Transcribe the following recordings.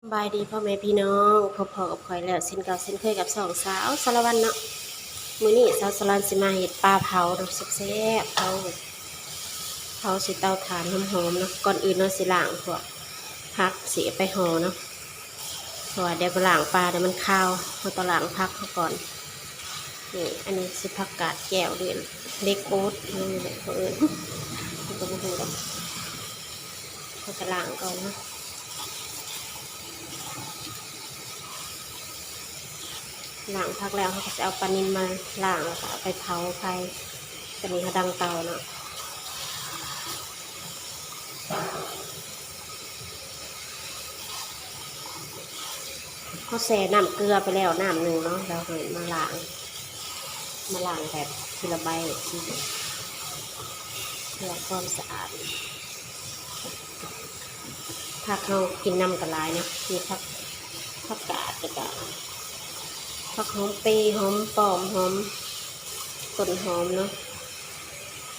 ສະບາຍດີພໍ່ແມ່ພີ່ນ້ອງ ພົບພໍ້ກັບຂ້ອຍແລ້ວເຊັ່ນເກົ່າເຊັ່ນເຄີຍກັບຊ່ອງສາວສາລະວັນເນາະ. ມື້ນີ້ສາວສາລະວັນຊິມາເຮັດປາເຜົາເນາະ ແຊບໆ ເຜົາ ເຜົາໃສ່ເຕົາຖ່ານຫອມໆເນາະ. ກ່ອນອື່ນເຮົາຊິລ້າງພວກຜັກຊິເອົາໄປຫໍ່ເນາະ ເພາະວ່າດຽວໄປລ້າງປາແລ້ວມັນຄາວ ເຮົາຕ້ອງລ້າງຜັກເຮົາກ່ອນ. ນີ້ ອັນນີ້ຊິຜັກກາດແກ້ວ ຫຼືເລັກໂອດ ອີ່ຫຍັງນີ້ແຫຼະເຂົາເອີ້ນ ເຮົາກໍບໍ່ຮູ້ດອກ. ເຮົາກໍລ້າງກ່ອນເນາະ ລ້າງຜັກແລ້ວ ເຮົາກໍຊິເອົາປານິນມາລ້າງ ແລ້ວກໍເອົາໄປເຜົາໄຟ. ຕອນນີ້ເຮົາດັງເຕົາເນາະ ເຮົາແຊ່ນ້ຳເກືອໄປແລ້ວນ້ຳໜຶ່ງເນາະ ແລ້ວເຮົາມາລ້າງ ມາລ້າງແບບທີລະໃບ ເພື່ອຄວາມສະອາດ. ຜັກເຮົາກິນນຳກໍຫຼາຍເນາະ ມີຜັກ ຜັກກາດ ແລ້ວກໍຜັກຫອມເປ ຫອມປ້ອມ ຫອມ ຕົ້ນຫອມເນາະ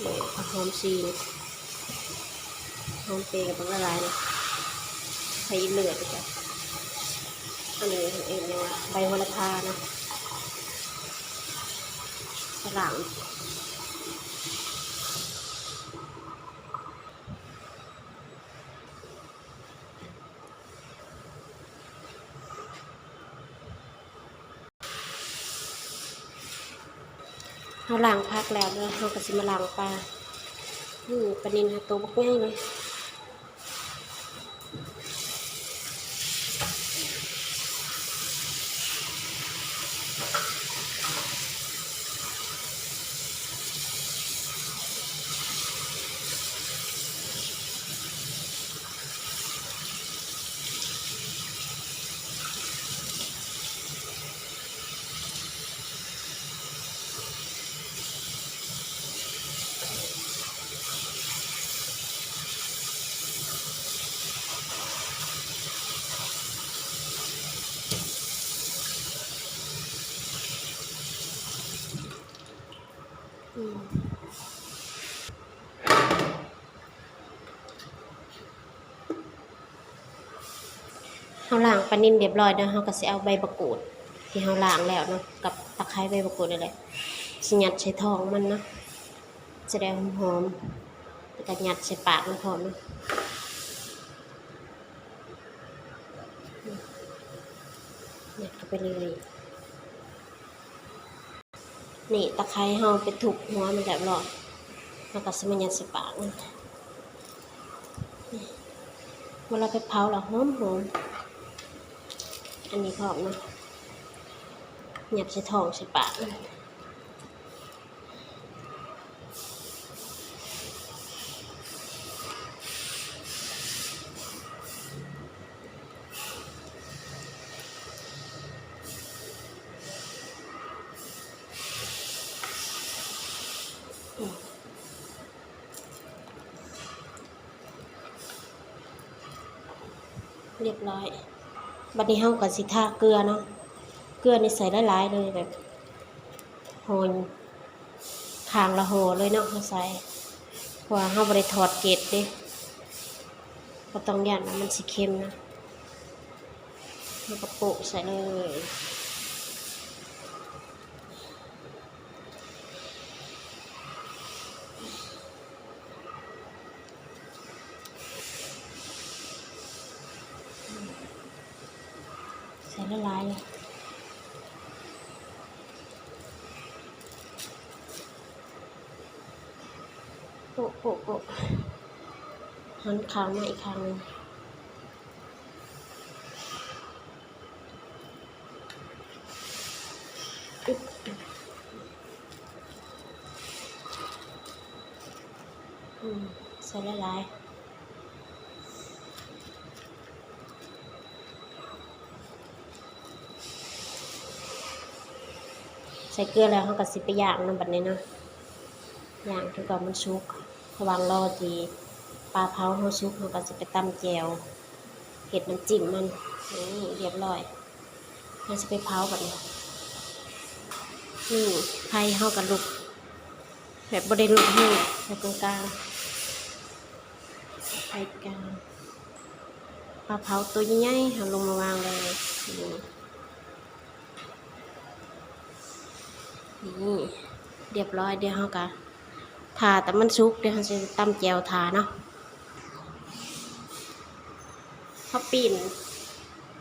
ແລ້ວກໍຫອມຊີນ ຫອມເປກໍບັກຫຼາຍໆເນາະ ໄປອີກເລືອດ ແລ້ວກໍອັນນີ້ເອີ້ນຫຍັງວະ ໃບໂຫລະພາເນາະ ຝຣັ່ງ. ເຮົາລ້າງຜັກແລ້ວເນາະ ເຮົາກໍຊິມາລ້າງປາ. ນີ້ປານິນເຮົາໂຕບັກໃຫຍ່ເລີຍ. ອືມ ເຮົາລ້າງປານິນຮຽບຮ້ອຍແລ້ວ ເຮົາກໍຊິເອົາໃບບະກູດທີ່ເຮົາລ້າງແລ້ວເນາະ ກັບຕະໄຄໃບບະກູດນີ້ແຫຼະ ຊິຍັດໃສ່ທ້ອງມັນເນາະ ຈະໄດ້ຫອມໆ ແລ້ວກໍຍັດໃສ່ປາກມັນພ້ອມເນາະ ຍັດເຂົ້າໄປເລີຍ. ນີ້ ຕະໄຄເຮົາໄປທຸບຫົວມັນແລ້ວເນາະ ເຮົາກໍຊິມາຍັດໃສ່ປາກມັນ ເວລາໄປເຜົາແລ້ວຫອມໆ. ອັນນີ້ພ້ອມເນາະ ຍັດໃສ່ທ້ອງໃສ່ປາກມັນ. ຮຽບຮ້ອຍ ບັດນີ້ເຮົາກໍຊິທາເກືອເນາະ ເກືອນີ້ໃສ່ຫຼາຍໆເລີຍ ແບບຫໍ່ ຂ້າງລະຫໍ່ເລີຍເນາະ ເຮົາໃສ່ ເພາະວ່າເຮົາບໍ່ໄດ້ຖອດເກັດເດ້ ບໍ່ຕ້ອງຢ້ານວ່າມັນຊິເຄັມນະ ເຮົາກໍໂປະໃສ່ເລີຍ. ໃສ່ຫຼາຍໆ ໂປະ ໂປະ ໂປະ ຫັນຂ້າງມາອີກຂ້າງໜຶ່ງ. ອຶບ ອືມ ໃສ່ຫຼາຍໆ ໃສ່ເກືອແລ້ວ ເຮົາກໍຊິໄປຍ່າງນຳບັດນີ້ເນາະ ຍ່າງຈົນກວ່າມັນສຸກ. ລະຫວ່າງລໍທີ່ປາເຜົາເຮົາສຸກ ເຮົາກໍຊິໄປຕຳແຈ່ວ ເຮັດນ້ຳຈິ້ມມັນ. ນີ້ ຮຽບຮ້ອຍ ເຮົາຊິໄປເຜົາບັດນີ້. ນີ້ ໄຟເຮົາກໍລຸກ ແບບບໍ່ໄດ້ລຸກແຮງ ແບບກາງໆ ໄຟກາງ. ປາເຜົາໂຕໃຫຍ່ໆ ເຮົາລົງມາວາງ ຮຽບຮ້ອຍ ດຽວເຮົາກະຖ້າແຕ່ມັນສຸກ ດຽວເຮົາຊິຕຳແຈ່ວຖ້າເນາະ. ເຮົາປີ້ນ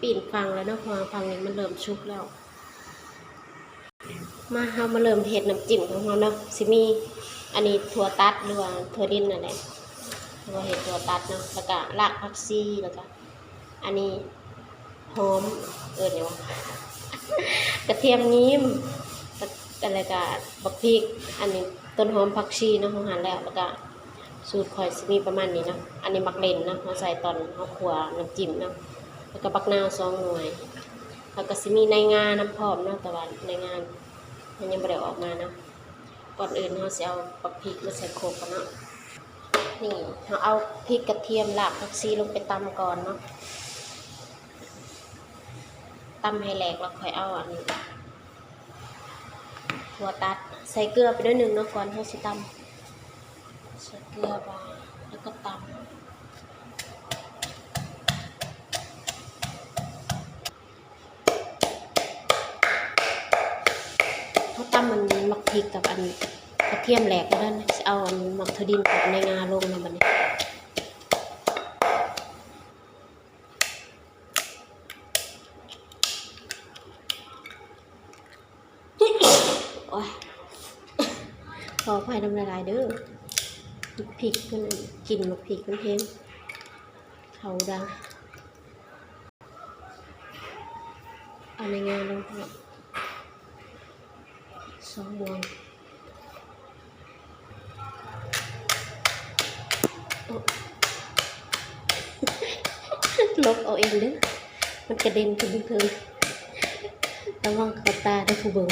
ປີ້ນຝັ່ງແລ້ວເນາະ ເພາະວ່າຝັ່ງນີ້ມັນເລີ່ມສຸກແລ້ວ. ມາ ເຮົາມາເລີ່ມເຮັດນ້ຳຈິ້ມຂອງເຮົາເນາະ. ຊິມີອັນນີ້ຖົ່ວຕັດ ຫຼືວ່າຖົ່ວດິນນັ້ນແຫຼະ ເຮົາກໍເຮັດຖົ່ວຕັດເນາະ ແລ້ວກະຮາກຜັກຊີ ແລ້ວກະອັນນີ້ຫອມ ເອີ້ນຫຍັງວະ ກະທຽມງີ້ມ ແລ້ວກະບັກພິກ ອັນນີ້ຕົ້ນຫອມຜັກຊີເນາະ ເຮົາຫັ່ນແລ້ວ ແລ້ວກະສູດຂ້ອຍຊິມີປະມານນີ້ເນາະ. ອັນນີ້ໝາກເລັ່ນເນາະ ເຮົາໃສ່ຕອນເຮົາຂົ້ວນ້ຳຈິ້ມເນາະ ແລ້ວກະບັກນາວສອງໜ່ວຍ ແລ້ວກະຊິມີໃນງານຳພ້ອມເນາະ ແຕ່ວ່າໃນງາ ມັນຍັງບໍ່ໄດ້ອອກມາເນາະ. ກ່ອນອື່ນເຮົາຊິເອົາບັກພິກມາໃສ່ຄົກກ່ອນເນາະ. ນີ້ ເຮົາເອົາພິກ ກະທຽມ ຮາກຜັກຊີລົງໄປຕຳກ່ອນເນາະ ຕຳໃຫ້ແຫຼກ ແລ້ວຄ່ອຍເອົາອັນນີ້ ຖົ່ວຕັດ. ໃສ່ເກືອໄປໜ້ອຍໜຶ່ງເນາະ ກ່ອນເຮົາຊິຕຳ ໃສ່ເກືອໄປ ແລ້ວກໍຕຳ. ເຮົາຕຳອັນໝາກພິກກັບອັນກະທຽມແຫຼກແລ້ວນັ້ນ ຊິເອົາອັນໝາກຖົ່ວດິນກັບໃນງາລົງນຳບັດນີ້. ໂອ້ຍ ຂໍອະໄພນຳຫຼາຍໆເດີ້ ພິກມັນ ກິ່ນໝາກພິກມັນແຮງ ເຂົ້າດັງ. ເອົາໃນງາລົງເນາະ ສອງບ່ອນ. ໂອ້ ຫຼົບເອົາເອງເດີ້ ມັນກະເດັນຂຶ້ນເທິງ ລະວັງເຂົ້າຕາເດີ້ຜູ້ເບິ່ງ.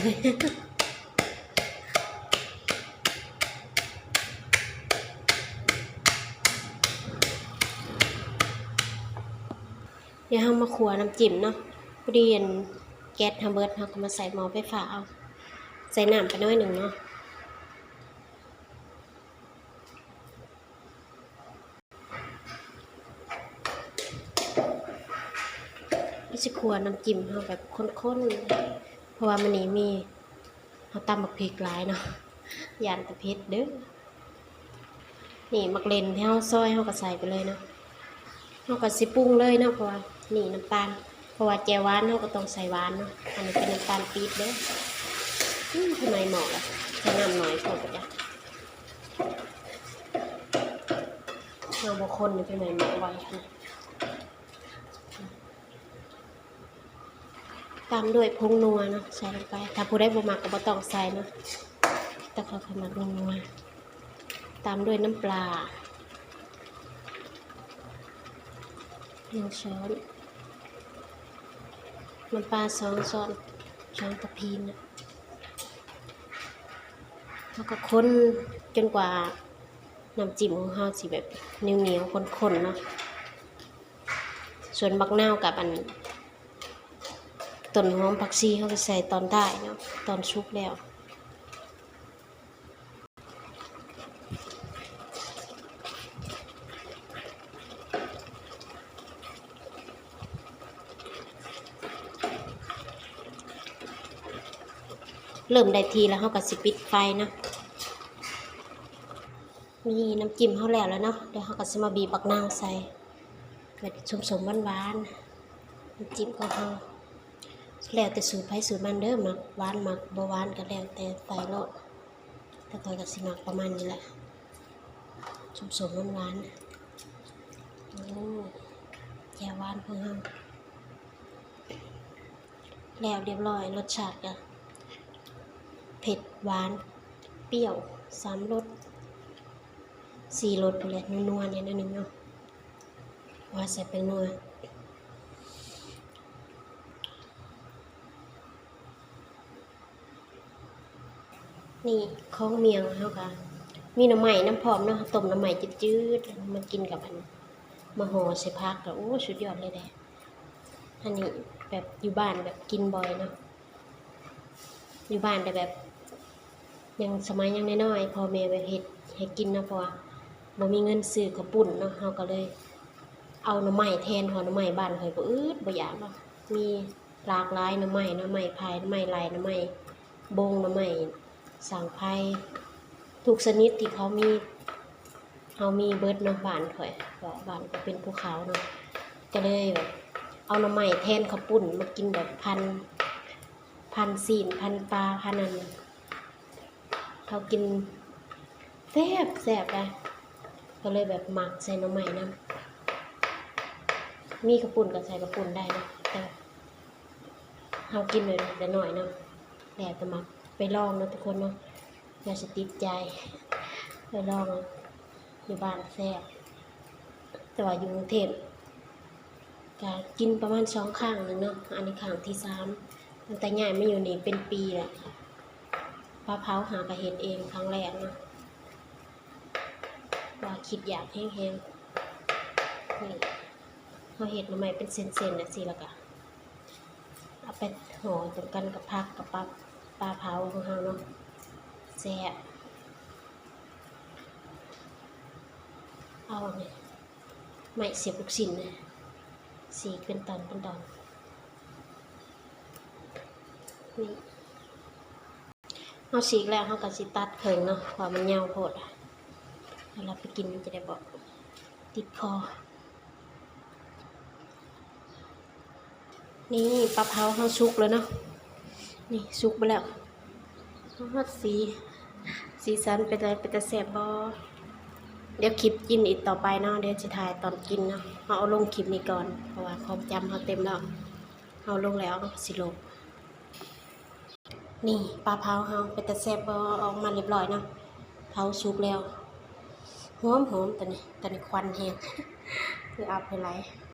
ດຽວເຮົາມາຂົ້ວນ້ຳຈິ້ມເນາະ. ພໍດີອັນແກັສເຮົາເບິດ ເຮົາກໍມາໃສ່ໝໍ້ໄຟຟ້າເອົາ ໃສ່ນ້ຳໄປໜ້ອຍໜຶ່ງເນາະ. ເຮົາຊິຂົ້ວນ້ຳຈິ້ມເຮົາແບບຄົນໆ ເພາະວ່າມື້ນີ້ມີ ເຮົາຕຳບັກພິກຫຼາຍເນາະ ຢ້ານແຕ່ເຜັດເດີ້. ນີ້ໝາກເລັ່ນທີ່ເຮົາຊອຍ ເຮົາກໍໃສ່ໄປເລີຍເນາະ. ເຮົາກໍຊິປຸງເລີຍເນາະ ເພາະວ່ານີ້ນ້ຳຕານ ເພາະວ່າແຈ່ວຫວານເຮົາກໍຕ້ອງໃສ່ຫວານເນາະ. ອັນນີ້ເປັນນ້ຳຕານປີບເດີ້. ອືມ ຄືໄໝໝໍ້ລະ ໃສ່ນ້ຳໜ້ອຍໂພດບໍ່ຈັກ ເຮົາບໍ່ຄົນນີ້ ຄືໄໝໝໍ້ໄວຂະໜາດ. ຕາມດ້ວຍຜົງນົວເນາະ ໃສ່ລົງໄປ ຖ້າຜູ້ໃດບໍ່ມັກກໍບໍ່ຕ້ອງໃສ່ເນາະ ແຕ່ຂ້ອຍ ຂ້ອຍມັກນົວ. ຕາມດ້ວຍນ້ຳປາ ໜຶ່ງຊ້ອນ ນ້ຳປາ ສອງຊ້ອນ ສອງທັບພີເນາະ. ເຮົາກໍຄົນຈົນກວ່ານ້ຳຈິ້ມຂອງເຮົາຊິແບບໜຽວໆ ຂ້ນໆ ເນາະ. ສ່ວນບັກນາວກັບອັນຕົ້ນຫອມຜັກຊີ ເຮົາກໍໃສ່ຕອນທ້າຍເນາະ ຕອນສຸກແລ້ວ. ເລີ່ມໄດ້ທີ່ແລ້ວ ເຮົາກໍຊິປິດໄຟເນາະ. ນີ້ນ້ຳຈິ້ມເຮົາແລ້ວແລ້ວເນາະ ດຽວເຮົາກໍຊິມາບີບບັກນາວໃສ່ ແບບສົ້ມໆ ຫວານໆ ນ້ຳຈິ້ມຂອງເຮົາ. ແລ້ວແຕ່ສູດໃຜສູດມັນເດີ້ ມັກຫວານມັກບໍ່ຫວານກໍແລ້ວແຕ່ໃສ່ໂລດ ແຕ່ຂ້ອຍກໍຊິມັກປະມານນີ້ແຫຼະ ສົ້ມໆ ຫວານໆ. ໂອ້ ແຈ່ວຫວານຂອງເຮົາ ແລ້ວຮຽບຮ້ອຍ ລົດຊາດກະເຜັດ ຫວານ ປ່ຽວ ສາມລົດ ສີ່ລົດພຸ້ນແຫຼະ ນົວໆ ແດ່ໜ້ອຍໜຶ່ງເນາະ ວ່າໃສ່ແປ້ງນົວ. ນີ້ຂອງໝ້ຽງເຮົາກະມີໜໍ່ໄມ້ນຳພ້ອມເນາະ ເຮົາຕົ້ມໜໍ່ໄມ້ຈືດໆ ມາກິນກັບອັນ ມາຫໍ່ໃສ່ຜັກ ກະ ໂອ້ ສຸດຍອດເລີຍເດ້. ອັນນີ້ແບບຢູ່ບ້ານແບບກິນບ່ອຍເນາະ ຢູ່ບ້ານແຕ່ແບບຍັງ ສະໄໝຍັງນ້ອຍໆ ພໍ່ແມ່ແບບເຮັດໃຫ້ກິນເນາະ ເພາະວ່າບໍ່ມີເງິນຊື້ເຂົ້າປຸ້ນເນາະ ເຮົາກໍເລີຍເອົາໜໍ່ໄມ້ແທນ ເພາະໜໍ່ໄມ້ບ້ານຂ້ອຍບໍ່ອຶດບໍ່ຢາກເນາະ ມີຫຼາກຫຼາຍໜໍ່ໄມ້ ໜໍ່ໄມ້ໄຜ່ ໜໍ່ໄມ້ໄລ່ ໜໍ່ໄມ້ບົງ ໜໍ່ໄມ້ ສ້າງໄຟ ທຸກຊະນິດທີ່ເຂົາມີ ເຮົາມີເບິດເນາະ. ບ້ານຂ້ອຍ ເພາະບ້ານຂ້ອຍເປັນພູເຂົາເນາະ ກໍເລີຍແບບເອົາໜໍ່ໄມ້ແທນເຂົ້າປຸ້ນມາກິນ ແບບພັນ ພັນຊີ້ນ ພັນປາ ພັນອັນ ເຮົາກິນແຊບ ແຊບໄດ໋ ກໍເລີຍແບບມັກໃສ່ໜໍ່ໄມ້ນຳ. ມີເຂົ້າປຸ້ນກໍໃສ່ເຂົ້າປຸ້ນໄດ້ເນາະ ແຕ່ເຮົາກິນແບບນີ້ແຕ່ນ້ອຍເນາະ ແລ້ວແຕ່ມັກ. ໄປລອງເນາະທຸກຄົນເນາະ ຢ່າຊິຕິດໃຈ ໄປລອງ ຢູ່ບ້ານແຊບ ແຕ່ວ່າຢູ່ກຸງເທບ ກະກິນປະມານສອງຄັ້ງໜຶ່ງເນາະ ອັນນີ້ຄັ້ງທີສາມ ຕັ້ງແຕ່ຍ້າຍມາຢູ່ນີ້ເປັນປີແລ້ວ. ປາເຜົາຫາກະເຮັດເອງຄັ້ງແລກເນາະ ວ່າຄິດຢາກແຮງໆ. ນີ້ ເຮົາເຮັດໜໍ່ໄມ້ເປັນເສັ້ນໆ ຈັ່ງຊີ້ ແລ້ວກະເອົາໄປຫໍ່ນຳກັນກັບຜັກກັບປາ ປາເຜົາຂອງເຮົາເນາະ ແຊບ. ເອົາອັນນີ້ ໄມ້ສຽບລູກຊິ້ນນະ ສີກເປັນຕອນເປັນຕອນ. ນີ້ ເຮົາສີກແລ້ວ ເຮົາກໍຊິຕັດເຄິ່ງເນາະ ເພາະວ່າມັນຍາວໂພດ ເວລາໄປກິນມັນຈະໄດ້ບໍ່ຕິດຄໍ. ນີ້ ປາເຜົາເຮົາສຸກແລ້ວເນາະ ນີ້ ສຸກໄປແລ້ວ. ຮອດສີ ສີສັນເປັນໃດ ເປັນຕາແຊບບໍ່? ດຽວຄລິບກິນອີກຕໍ່ໄປເນາະ ດຽວຊິຖ່າຍຕອນກິນເນາະ. ເຮົາເອົາລົງຄລິບນີ້ກ່ອນ ເພາະວ່າຄວາມຈຳເຮົາເຕັມແລ້ວ. ເຮົາລົງແລ້ວເຮົາກໍຊິລົງ. ນີ້ ປາເຜົາເຮົາເປັນຕາແຊບບໍ່? ອອກມາຮຽບຮ້ອຍເນາະ ເຜົາສຸກແລ້ວ. ຫອມໆ ຕອນນີ້ ຕອນນີ້ຄວັນແຮງ ຄືອັບໄປຫຼາຍ.